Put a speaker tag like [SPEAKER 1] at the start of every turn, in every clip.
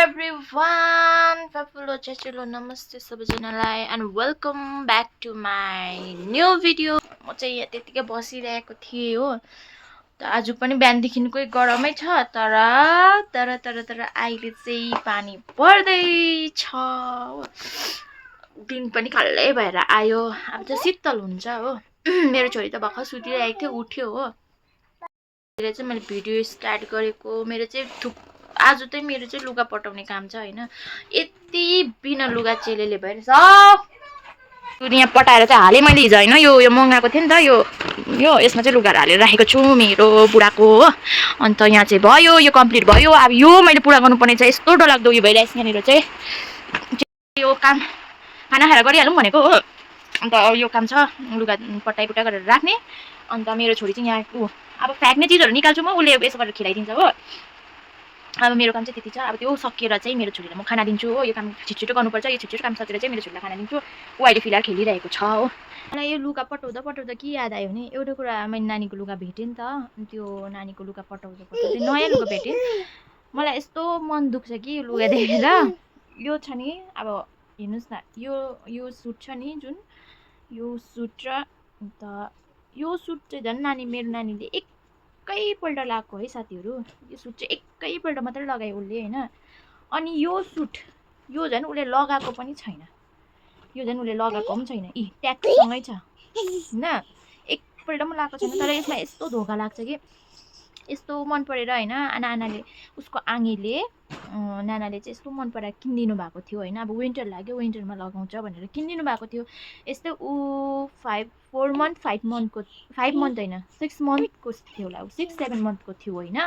[SPEAKER 1] everyone, Papulo Chachilo Namaste सबैजनालाई and welcome back to my new video. म चाहिँ यहाँ त्यतिकै बसिरहेको थिएँ हो। आज पनि बिहानदेखिकै गरमै छ तर अहिले चाहिँ पानी पर्दै छ हो। दिन पनि खल्लै भएर आयो। अब चाहिँ शीतल हुन्छ हो। मेरो छोरी त भर्खर सुतिरहेको थियो उठ्यो हो। अहिले चाहिँ मैले भिडियो स्टार्ट गरेको मेरो चाहिँ आज चाहिँ मेरो चाहिँ लुगा पटाउने काम छ हैन। यति बिना लुगा चेलेले भइरहेछ। यहाँ पटाएर चाहिँ हाले मैले हिजो हैन यो मगाएको थिएँ नि त यो यसमा चाहिँ लुगाहरू हालेर राखेको छु मेरो बुढाको हो। अन्त यहाँ चाहिँ भयो यो कम्प्लिट भयो। अब यो मैले पुरा गर्नुपर्ने चाहिँ यस्तो डरलाग्दो यो भइरहेछ यहाँनिर चाहिँ यो काम खाना खाएर गरिहालौँ भनेको हो। अन्त यो काम छ लुगा पटाइपुटा गरेर राख्ने। अन्त मेरो छोरी चाहिँ यहाँ अब फ्याक्ने चिजहरू निकाल्छु म उसले यसो गरेर खिलाइदिन्छ हो। अब मेरो काम चाहिँ त्यति छ। अब त्यो सकिएर चाहिँ मेरो छोरीलाई म खाना दिन्छु हो। यो काम छिटो गर्नुपर्छ। यो छिटो काम सकेर चाहिँ मेरो छोरीलाई खाना दिन्छु। ऊ अहिले फिलहाल खेलिरहेको छ हो। मलाई यो लुगा पटाउँदा के याद आयो भने एउटा कुरा मैले नानीको लुगा भेटेँ नि त। त्यो नानीको लुगा पटाउँदा नयाँ लुगा भेटेँ। मलाई यस्तो मन दुख्छ कि यो लुगा देखेर। यो छ नि अब हेर्नुहोस् न यो सुट छ नि जुन यो सुट र अन्त यो सुट चाहिँ झन् मेरो नानीले एकैपल्ट लगाएको है साथीहरू। यो सुट चाहिँ एकैपल्ट मात्रै लगायो उसले हैन। अनि यो सुट यो झन् उसले लगाएको पनि छैन। यो झन् उसले लगाएको पनि छैन। ट्यागसँगै छ हैन। एकपल्ट पनि लगाएको छैन। तर यसमा यस्तो धोका लाग्छ कि यस्तो मन परेर हैन नानाले उसको आङीले नानाले चाहिँ यस्तो मन पराएर किनिदिनु भएको थियो हैन। अब विन्टर लाग्यो विन्टरमा लगाउँछ भनेर किनिदिनु भएको थियो। यस्तै ऊ 5 मन्थको 5 मन्थ हैन 6 मन्थको थियो होला 6-7 मन्थको थियो हैन।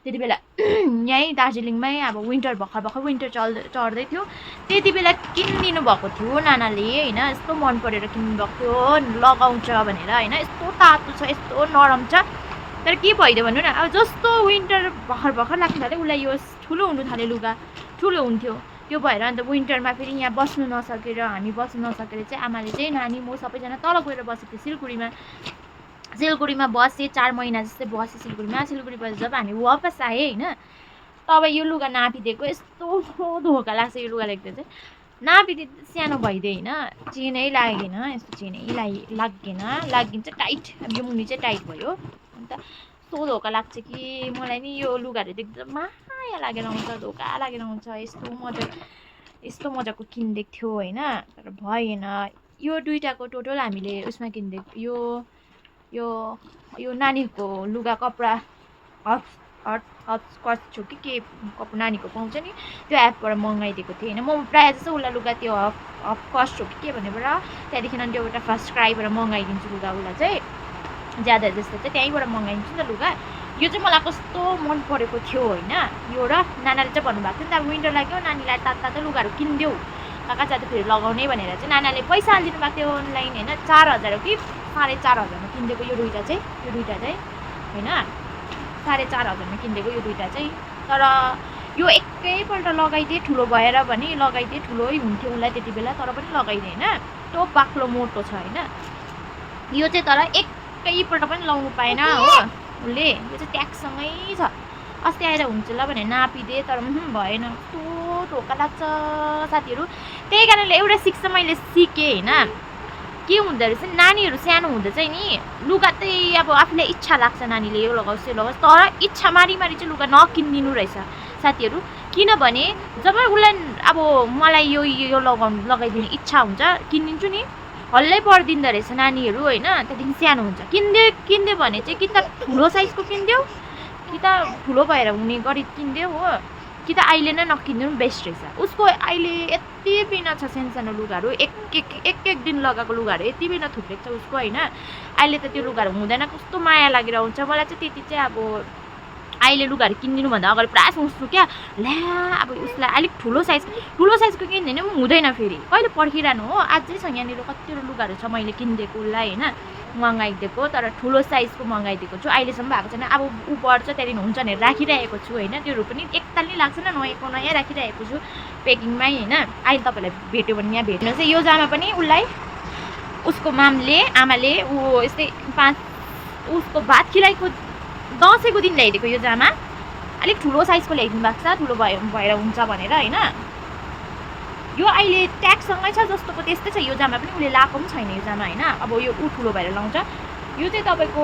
[SPEAKER 1] त्यति बेला यहीँ दार्जिलिङमै अब विन्टर भर्खर विन्टर चढ्दै थियो। त्यति बेला किनिदिनु भएको थियो नानाले हैन। यस्तो मन परेर किनिदिनु भएको थियो लगाउँछ भनेर हैन। यस्तो तातो छ यस्तो नरम छ। तर के भइदियो भन्नु न अब जस्तो विन्टर भर्खर लाग्न थाल्यो उसलाई यो ठुलो हुनु थाल्यो लुगा ठुलो हुन्थ्यो। त्यो भएर अन्त विन्टरमा फेरि यहाँ बस्नु नसकेर हामी बस्नु नसकेर चाहिँ आमाले चाहिँ नानी म सबैजना तल गएर बसेको थियौँ सिलगढीमा बसेँ 4 महिना जस्तै बसेँ सिलगढीबाट जब हामी वापस आएँ हैन तब यो लुगा नापिदिएको यस्तो धोका लाग्छ यो लुगा देख्दा चाहिँ। नापिदिए सानो भइदियो हैन चेनै लागेन यस्तो चेनै लाग्गिन चाहिँ टाइट यो मुनि चाहिँ टाइट भयो। अन्त यस्तो धोका लाग्छ कि मलाई नि यो लुगाहरू देख्दा माया लागेर आउँछ धोका लागेर आउँछ। यस्तो मजाको किनिदिएको थियो हैन तर भएन। यो दुईटाको टोटल हामीले उसमा किनिदिएको यो नानीको लुगा कपडा हट छु के नानीको पाउँछ नि त्यो एपबाट मगाइदिएको थिएँ हैन। म प्रायः जस्तो उसलाई लुगा त्यो हफ कस्ट हो कि के भनेबाट त्यहाँदेखि अनि त्यो एउटा फर्स्ट क्राईबाट मगाइदिन्छु लुगा उसलाई चाहिँ ज्यादा जस्तो चाहिँ त्यहीँबाट मगाइदिन्छु नि त लुगा। यो चाहिँ मलाई कस्तो मन परेको थियो हैन। यो र नानाले चाहिँ भन्नुभएको थियो नि त विन्टर लाग्यो नानीलाई तातो लुगाहरू किनिदेऊ काका जाँदा फेरि लगाउने भनेर चाहिँ नानाले पैसा हालिदिनु भएको थियो अनलाइन हैन 4000 हो कि 4500मा किनिदिएको यो दुईटा चाहिँ हैन 4500मा किनिदिएको यो दुईटा चाहिँ। तर यो एकैपल्ट लगाइदिए ठुलो भएर भने लगाइदिए ठुलै हुन्थ्यो उसलाई त्यति बेला तर पनि लगाइदिए हैन। त्यो बाक्लो मोटो छ हैन। यो चाहिँ तर एकैपल्ट पनि लाउनु पाएन हो उसले। यो चाहिँ ट्यागसँगै छ। अस्ति आएर हुन्छ ल भने नापिदिए तर भएन कस्तो धोका लाग्छ साथीहरू। त्यही कारणले एउटा शिक्षा मैले सिकेँ हैन के हुँदो रहेछ नानीहरू सानो हुँदा चाहिँ नि लुगा चाहिँ अब आफूलाई इच्छा लाग्छ नानीले यो लगाओस् तर इच्छा मारी चाहिँ लुगा नकिनिदिनु रहेछ साथीहरू। किनभने जब उसलाई अब मलाई यो लगाइदिने इच्छा हुन्छ किनिदिन्छु नि हल्लै पर्दिँदो रहेछ नानीहरू हैन। त्यहाँदेखि सानो हुन्छ किनिदियो भने चाहिँ कि त ठुलो साइजको किनिदेऊ कि त ठुलो भएर हुने गरी किनिदेऊ हो कि त अहिले नै नकिनिदिनु बेस्ट रहेछ। उसको अहिले यति बिना छ सानो लुगाहरू एक दिन लगाएको लुगाहरू यति बिना थुप्रेको छ उसको हैन। अहिले त त्यो लुगाहरू हुँदैन कस्तो माया लागेर आउँछ मलाई चाहिँ त्यति चाहिँ अब अहिले लुगाहरू किनिदिनुभन्दा अगाडि पुरा सोच्छु क्या ल्या अब उसलाई अलिक ठुलो साइजको किनिदिने पनि हुँदैन फेरि कहिले पर्खिरहनु हो। अझै छ यहाँनिर कतिवटा लुगाहरू छ मैले किनिदिएको उसलाई हैन मगाइदिएको तर ठुलो साइजको मगाइदिएको छु अहिलेसम्म भएको छैन। अब ऊ बढ्छ त्यहाँदेखि हुन्छ भनेर राखिरहेको छु हैन। त्योहरू पनि एकताल नि लाग्छ न नयाँ राखिरहेको छु पेकिङमै हैन। अहिले तपाईँलाई भेट्यो भने यहाँ भेट्नु चाहिँ यो जामा पनि उसलाई उसको आमाले ऊ यस्तै उसको भात खिलाइको दसैँको दिन ल्याइदिएको यो जामा अलिक ठुलो साइजको ल्याइदिनु भएको छ, ठुलो भएर हुन्छ भनेर होइन। यो अहिले ट्यागसँगै छ जस्तोको त्यस्तै छ यो जामा पनि, उसले लाएको पनि छैन यो जामा होइन। अब यो ठुलो भएर लाउँछ। यो चाहिँ तपाईँको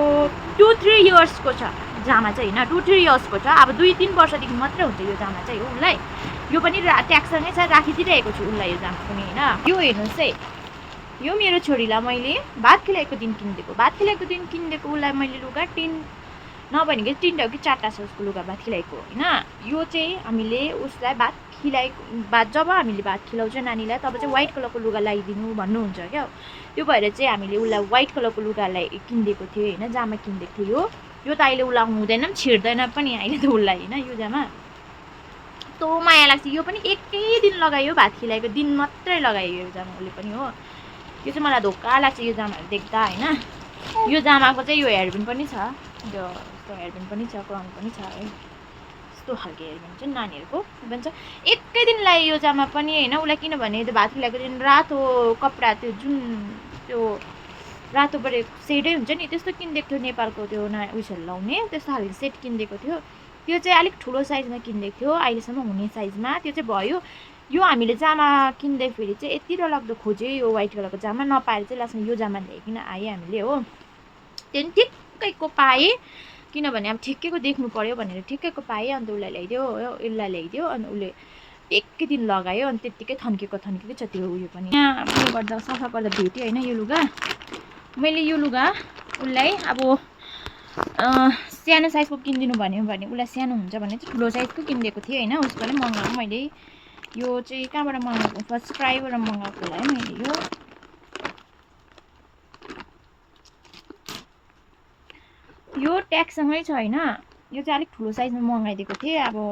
[SPEAKER 1] 2-3 इयर्सको छ जामा चाहिँ होइन, 2-3 इयर्सको छ। अब 2-3 वर्षदेखि मात्रै हुन्छ यो जामा चाहिँ हो उसलाई। यो पनि ट्यागसँगै छ, राखिदिइरहेको छु उसलाई यो जामा पनि होइन। यो हेर्नुहोस् है, यो मेरो छोरीलाई मैले भात खुवाएको दिन किनिदिएको, भात खुवाएको दिन किनिदिएको उसलाई मैले लुगा नभनेको 3टा हो कि 4टा छ उसको लुगा भात खुवाएको होइन। यो चाहिँ हामीले उसलाई जब हामीले भात खुवाउँछ नानीलाई तब चाहिँ व्हाइट कलरको लुगा लगाइदिनु भन्नुहुन्छ क्या। त्यो भएर चाहिँ हामीले उसलाई व्हाइट कलरको लुगा किनिदिएको थियो होइन, जामा किनिदिएको थियो। यो त अहिले उसलाई हुँदैन पनि छिर्दैन पनि अहिले त उसलाई होइन। यो जामा कस्तो माया लाग्छ। यो पनि एकै दिन लगायो, भात खुवाएको दिन मात्रै लगायो यो जामा उसले पनि हो। यो चाहिँ मलाई धोका लाग्छ यो जामाहरू देख्दा होइन। यो जामाको चाहिँ यो हेयरबिन पनि छ, यो यस्तो हेयरबिन पनि छ, क्राउन पनि छ है। यस्तो खालको हेयरबिन चाहिँ नानीहरूको भन्छ। एकै दिन लगायो यो जामा पनि होइन उसलाई, किनभने त्यो भात खुवाएको दिन रातो कपडा त्यो जुन त्यो रातो बढे सेडै हुन्छ नि त्यस्तो किनिदिएको थियो नेपालको त्यो उयसहरू लाउने त्यस्तो खालको सेट किनिदिएको थियो। त्यो चाहिँ अलिक ठुलो साइजमा किनिदिएको थियो, अहिलेसम्म हुने साइजमा त्यो चाहिँ भयो। यो हामीले जामा किन्दाखेरि चाहिँ यति डरलाग्दो खोज्यो यो व्हाइट कलरको जामा, नपाएर चाहिँ लास्टमा यो जामा ल्याइकन आएँ हामीले हो। त्यहाँदेखि ठिक्कैको पाएँ, किनभने अब ठिक्कैको देख्नु पऱ्यो भनेर ठिक्कैको पाएँ। अन्त उसलाई ल्याइदियो, यसलाई ल्याइदियो, अनि उसले एकै दिन लगायो अनि त्यत्तिकै थन्केको छ त्यो उयो पनि। यहाँ उयो गर्दा सफा गर्दा भेट्यो होइन यो लुगा। मैले यो लुगा उसलाई अब सानो साइजको किनिदिनु भन्यो भने उसलाई सानो हुन्छ भने चाहिँ ठुलो साइजको किनिदिएको थिएँ होइन। उसको पनि मगाएको मैले। यो चाहिँ कहाँबाट मगाएको, फर्स्ट क्राईबाट मगाएको होला है मैले। यो ट्यागसँगै छ होइन। यो चाहिँ अलिक ठुलो साइजमा मगाइदिएको थिएँ। अब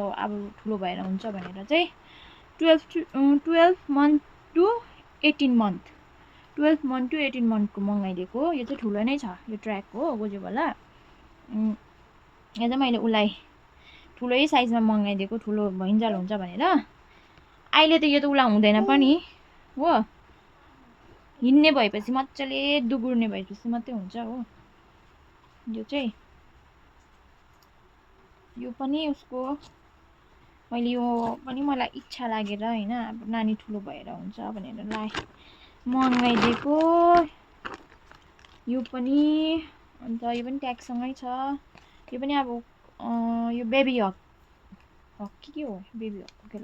[SPEAKER 1] ठुलो भएर हुन्छ भनेर चाहिँ 12 month to 18 month 12 month to 18 मन्थको मगाइदिएको। यो चाहिँ ठुलो नै छ, यो ट्र्याक हो बुझ्यो होला। यहाँ चाहिँ मैले उसलाई ठुलै साइजमा मगाइदिएको, ठुलो भइन्जाल हुन्छ भनेर। अहिले त यो त उसलाई हुँदैन पनि हो, हिँड्ने भएपछि मजाले दुगुर्ने भएपछि मात्रै हुन्छ हो। यो चाहिँ यो पनि उसको मैले यो पनि मलाई इच्छा लागेर होइन, अब नानी ठुलो भएर हुन्छ भनेर मगाइदिएको यो पनि। अन्त यो पनि ट्यागसँगै छ। यो पनि अब यो बेबी हक के हो, बेबी हक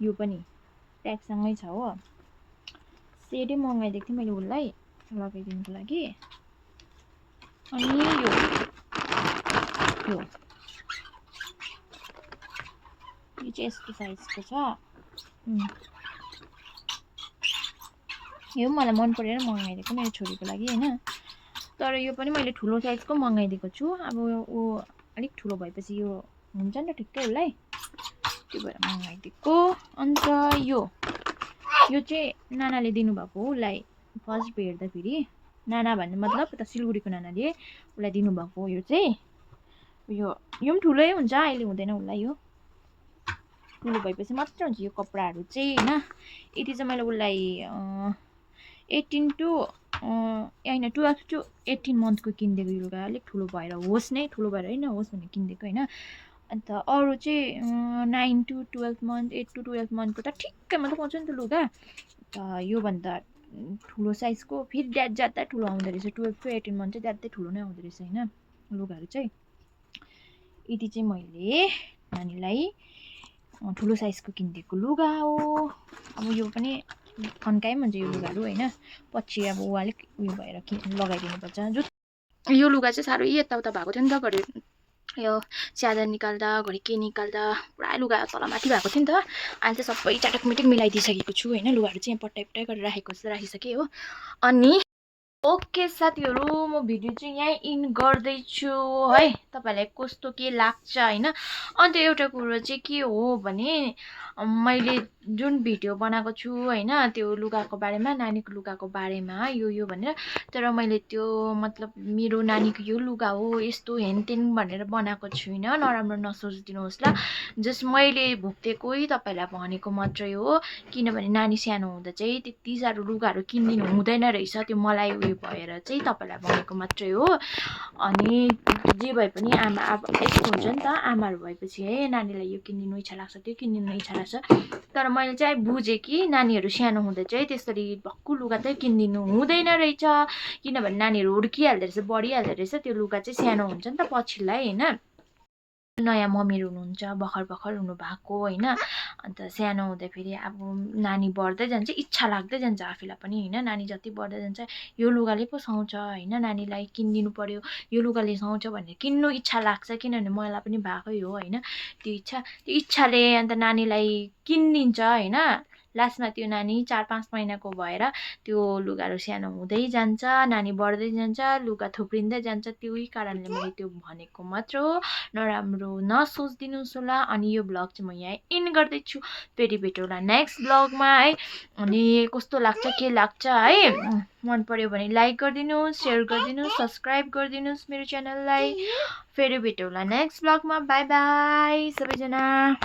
[SPEAKER 1] यो पनि ट्यागसँगै छ हो। सेटै मगाइदिएको थिएँ मैले उसलाई लगाइदिनुको लागि। अनि यो चाहिँ यस्तो साइजको छ। यो मलाई मन परेर मगाइदिएको मेरो छोरीको लागि होइन। तर यो पनि मैले ठुलो साइजको मगाइदिएको छु। अब ऊ अलिक ठुलो भएपछि यो हुन्छ नि त ठिक्कै उसलाई, त्यो भएर मगाइदिएको। अन्त यो चाहिँ नानाले दिनुभएको हो उसलाई फर्स्ट भेट्दाखेरि। नाना भन्ने मतलब त सिलगढीको नानाले उसलाई दिनुभएको हो। यो चाहिँ यो पनि ठुलै हुन्छ, अहिले हुँदैन उसलाई। यो ठुलो भएपछि मात्रै हुन्छ यो कपडाहरू चाहिँ होइन। यति चाहिँ मैले उसलाई 18 टु होइन 12 टु 18 मन्थको किनिदिएको यो लुगा। अलिक ठुलो भएर होस् नै, ठुलो भएर होइन होस् भनेर किनिदिएको होइन। अन्त अरू चाहिँ 9 टु 12 मन्थ 8 टु 12 मन्थको त ठिक्कै मात्रै पाउँछ नि त लुगा। योभन्दा ठुलो साइजको फेरि ज्यादा ठुलो आउँदो रहेछ, 12 टु 18 मन्थ चाहिँ ज्यादै ठुलो नै आउँदो रहेछ होइन लुगाहरू चाहिँ। यति चाहिँ मैले नानीलाई ठुलो साइजको किनिदिएको लुगा हो। अब यो पनि खन्काइ हुन्छ यो लुगाहरू होइन, पछि अब ऊ अलिक उयो भएर लगाइदिनुपर्छ। यो लुगा चाहिँ साह्रै यताउता भएको थियो नि त, घरि यो च्यादर निकाल्दा घरि के निकाल्दा पुरा लुगा तलमाथि भएको थियो नि त। अहिले चाहिँ सबै चाटकमिटक मिलाइदिइसकेको छु होइन। लुगाहरू चाहिँ यहाँ पट्टाइ गरेर राखिसकेँ हो। अनि ओके साथीहरू, म भिडियो चाहिँ यहीँ इन गर्दैछु है। तपाईँहरूलाई कस्तो के लाग्छ होइन। अन्त एउटा कुरो चाहिँ के हो भने मैले जुन भिडियो बनाएको छु होइन त्यो लुगाको बारेमा, नानीको लुगाको बारेमा यो भनेर, तर मैले त्यो मतलब मेरो नानीको यो लुगा हो यस्तो हेनतेन भनेर बनाएको छुइनँ, नराम्रो नसोचिदिनुहोस् ल। जस्ट मैले भुक्तेकै तपाईँहरूलाई भनेको मात्रै हो। किनभने नानी सानो हुँदा चाहिँ त्यति साह्रो लुगाहरू किनिदिनु हुँदैन रहेछ, त्यो मलाई उयो त्यो भएर चाहिँ तपाईँलाई भनेको मात्रै हो। अनि जे भए पनि आमा अब यस्तो हुन्छ नि त, आमाहरू भएपछि है नानीलाई यो किनिदिनु इच्छा लाग्छ, त्यो किनिदिनु इच्छा लाग्छ। तर मैले चाहिँ बुझेँ कि नानीहरू सानो हुँदा चाहिँ त्यसरी भक्कु लुगा चाहिँ किनिदिनु हुँदैन रहेछ, किनभने नानीहरू हुर्किहाल्दो रहेछ, बढिहाल्दो रहेछ। त्यो लुगा चाहिँ सानो हुन्छ नि त पछिल्लाई होइन। नयाँ मम्मीहरू हुनुहुन्छ, भर्खर हुनुभएको होइन, अन्त सानो हुँदा फेरि अब नानी बढ्दै जान्छ, इच्छा लाग्दै जान्छ आफूलाई पनि होइन। नानी जति बढ्दै जान्छ यो लुगाले पो सुहाउँछ होइन, नानीलाई किनिदिनु पर्यो, यो लुगाले सुहाउँछ भनेर किन्नु इच्छा लाग्छ, किनभने मलाई पनि भएकै हो होइन त्यो इच्छाले अन्त नानीलाई किनिदिन्छ होइन। लास्टमा त्यो नानी 4-5 महिनाको भएर त्यो लुगाहरू सानो हुँदै जान्छ, नानी बढ्दै जान्छ, लुगा थुप्रिँदै जान्छ। त्यही कारणले मैले त्यो भनेको मात्र हो, नराम्रो नसोचिदिनुहोस् होला। अनि यो ब्लग चाहिँ म यहाँ इन गर्दैछु, फेरि भेटौँला नेक्स्ट ब्लगमा है। अनि कस्तो लाग्छ के लाग्छ है, मन पर्यो भने लाइक गरिदिनुहोस्, सेयर गरिदिनुहोस्, सब्सक्राइब गरिदिनुहोस् मेरो च्यानललाई। फेरि भेटौँला नेक्स्ट ब्लगमा। बाई बाई सबैजना।